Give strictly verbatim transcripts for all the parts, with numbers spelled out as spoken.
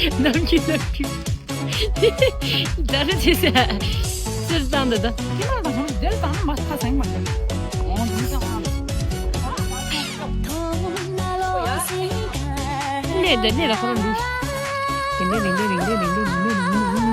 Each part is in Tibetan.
ནམ་རྒྱུན་ནམ་རྒྱུན། ད་རེ་ཆེ་ས་ཟེར་བཏང་འདི་ད། ཁྱེད་རང་དང་ཁོང་དེར་བཏང་ན་མ་ཁ་སང་མ་ཁྱེར། འོང་འདི་ད་ཨང་། ལས་ད་ལས་ལ་ཁོ་རང་འདུག། རིང་ལས་རིང་ལས་རིང་ལས་རིང་ལས་རིང་ལས་རིང་ལས་རིང་ལས།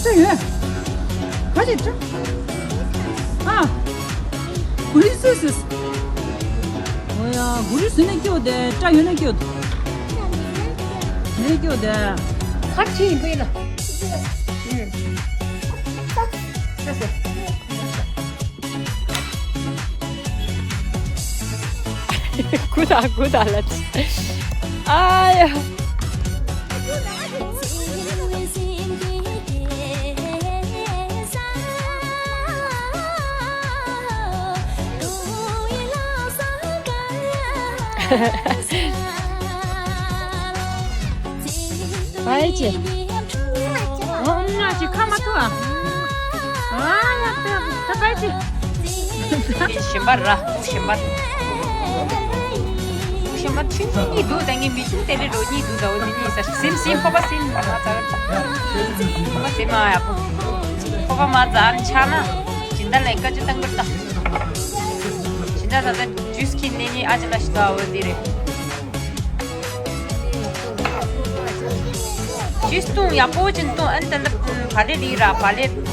སྤྲ་ཡོད། ག་ཅིག་སྤྲ། ཨ། གུ་རི་སུ་སུ། ཨོ་ཡ། གུ་རི་སུ་ནས་སྐྱོ་དེ། སྤྲ་ཡོད་ནས་སྐྱོ། ནས་སྐྱོ་དེ། ཁ་ཆེ་ཡིན་པས་ལ། ཨུ། ས་སེ། ཀུ་ད་ཀུ་ད་ལ། ཨ་ཡ། བའི་ཅི། ཨོ་ང་ཅི་ཁ་མ་ཐུ་ཨ། ཨ་ཡ་ད་ད་བའི་ཅི། ཞིམ་པ་ར། ཞིམ་པ། ཞིམ་པ་ཆུང་ཆུང་གཉིས་འདུག་ད་ངའི་མི་ཆུང་དེ་འདྲའི་རོ་གཉིས་འདུག་ད་འོ་དེ་གཉིས་ས་སིམ་སིམ་ཕོ་པ་སིམ་མ་ཚ་བར། ཕོ་པ་སིམ་མ་ཡག་པོ། ཕོ་པ་མ་ཚ་ཨ་ཆ་ན། སྦྱིན་བདག་ལ་བཀའ་ཅི་བཏང་གི་རེད་ད། སྦྱིན་བདག་ད་ད་ཇུས་ཁྱེར་ནས་ནི་ཨ་ཅི་ལ་ཞིག་ད་འོ་དེ་རེད། ཇུས་བཏུང་ཡག་པོ་ཅིག་བཏུང་ཨན་ད་ད་བ་ལེ་རི་ར་བ་ལེ།